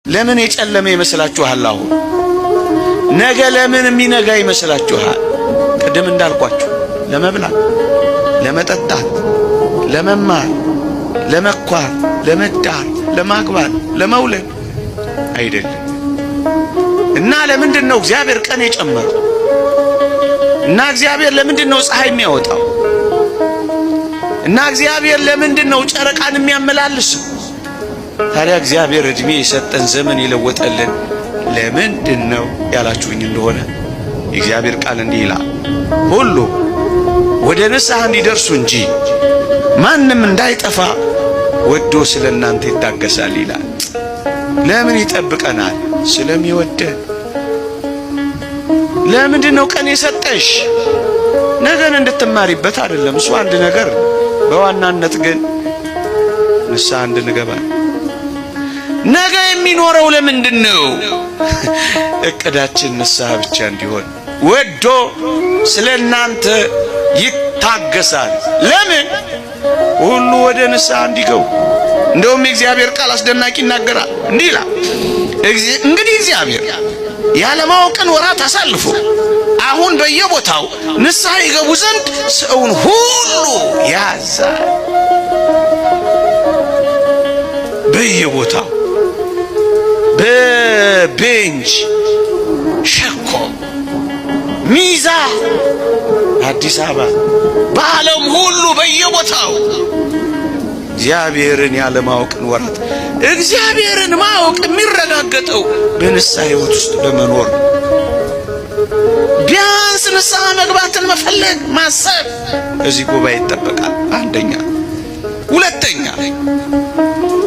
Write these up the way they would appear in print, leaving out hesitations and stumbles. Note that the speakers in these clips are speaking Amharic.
ለምን የጨለመ ይመስላችኋል? አሁን ነገ ለምን የሚነጋ ይመስላችኋል? ቅድም እንዳልኳችሁ ለመብላት፣ ለመጠጣት፣ ለመማር፣ ለመኳር፣ ለመዳር፣ ለማግባት፣ ለመውለድ አይደለም። እና ለምንድን ነው እግዚአብሔር ቀን የጨመረው? እና እግዚአብሔር ለምንድን ነው ፀሐይ የሚያወጣው? እና እግዚአብሔር ለምንድን ነው ጨረቃን የሚያመላልሰው? ታዲያ እግዚአብሔር እድሜ የሰጠን ዘመን የለወጠልን ለምንድን ነው ያላችሁኝ እንደሆነ የእግዚአብሔር ቃል እንዲህ ይላል፣ ሁሉ ወደ ንስሐ እንዲደርሱ እንጂ ማንም እንዳይጠፋ ወዶ ስለ እናንተ ይታገሳል ይላል። ለምን ይጠብቀናል? ስለሚወደን። ለምንድን ነው ቀን የሰጠሽ? ነገን እንድትማሪበት አይደለም። እሱ አንድ ነገር፣ በዋናነት ግን ንስሐ እንድንገባ። ነገ የሚኖረው ለምንድን ነው? እቅዳችን ንስሐ ብቻ እንዲሆን ወዶ ስለ እናንተ ይታገሳል። ለምን? ሁሉ ወደ ንስሐ እንዲገቡ። እንደውም የእግዚአብሔር ቃል አስደናቂ ይናገራል። እንዲህ ይላል፣ እንግዲህ እግዚአብሔር ያለማወቅን ወራት አሳልፎ አሁን በየቦታው ንስሐ ይገቡ ዘንድ ሰውን ሁሉ ያዛል። በየቦታው በቤንች ሸኮ፣ ሚዛ፣ አዲስ አበባ፣ በዓለም ሁሉ በየቦታው እግዚአብሔርን ያለማወቅን ወራት። እግዚአብሔርን ማወቅ የሚረጋገጠው በንስሐ ሕይወት ውስጥ በመኖር፣ ቢያንስ ንስሐ መግባትን መፈለግ ማሰብ እዚህ ጉባኤ ይጠበቃል። አንደኛ።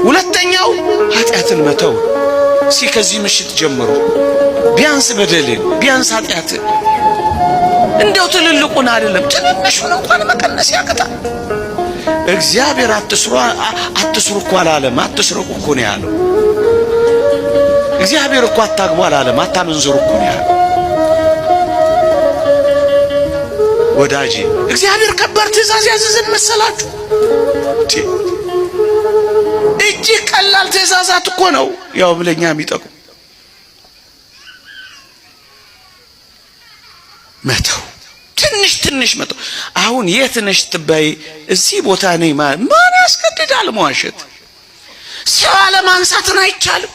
ሁለተኛው ኃጢአትን መተው። እስኪ ከዚህ ምሽት ጀምሮ ቢያንስ በደልን፣ ቢያንስ ኃጢአትን፣ እንደው ትልልቁን አይደለም ትንንሹን እንኳን መቀነስ ያቅታል። እግዚአብሔር አትስሩ አትስሩ እኮ አላለም። አትስረቁ እኮ ነው ያለው። እግዚአብሔር እኮ አታግቡ አላለም። አታመንዝሩ እኮ ነው ያለው። ወዳጄ፣ እግዚአብሔር ከባድ ትእዛዝ ያዘዘን መሰላችሁ? እጅግ ቀላል ትእዛዛት እኮ ነው ያው ለኛ የሚጠቅሙ። መተው፣ ትንሽ ትንሽ መተው። አሁን የት ነሽ ትባይ እዚህ ቦታ ነኝ ማለት ማን ያስገድዳል? መዋሸት፣ ሰው አለማንሳትን አይቻልም።